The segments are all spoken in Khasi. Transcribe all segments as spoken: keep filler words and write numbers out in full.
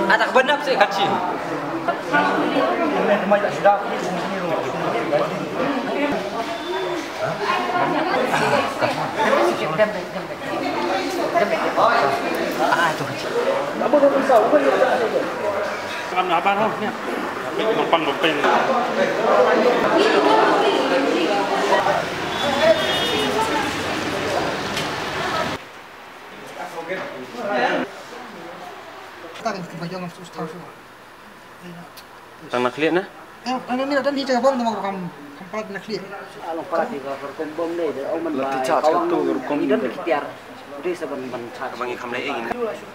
Ata ka banap se kachi. Kan apa noh ni? Mampang mampang. Tang na khlieh na? Eh, ano ni, dan hi jaga bom, tama kam, kam palat na khlieh. Along palat hi ka rukom bom dei, dei, oh, man. Lati ba, charge ka tu rukom. Ni dan kita. Dei sa ban, ban charge. Ka bang i kam lei ing na.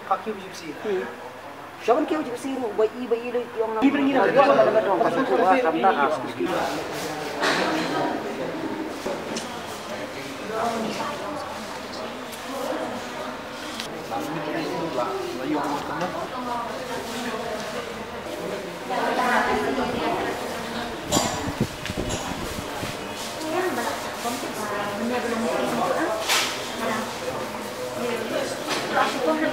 Ka kiew jipsi. Shaban kiew jipsi ruh, ba i, ba i lei, i ong na. I bring i na. Ba i ong na, ba i ong na, ba i ong na.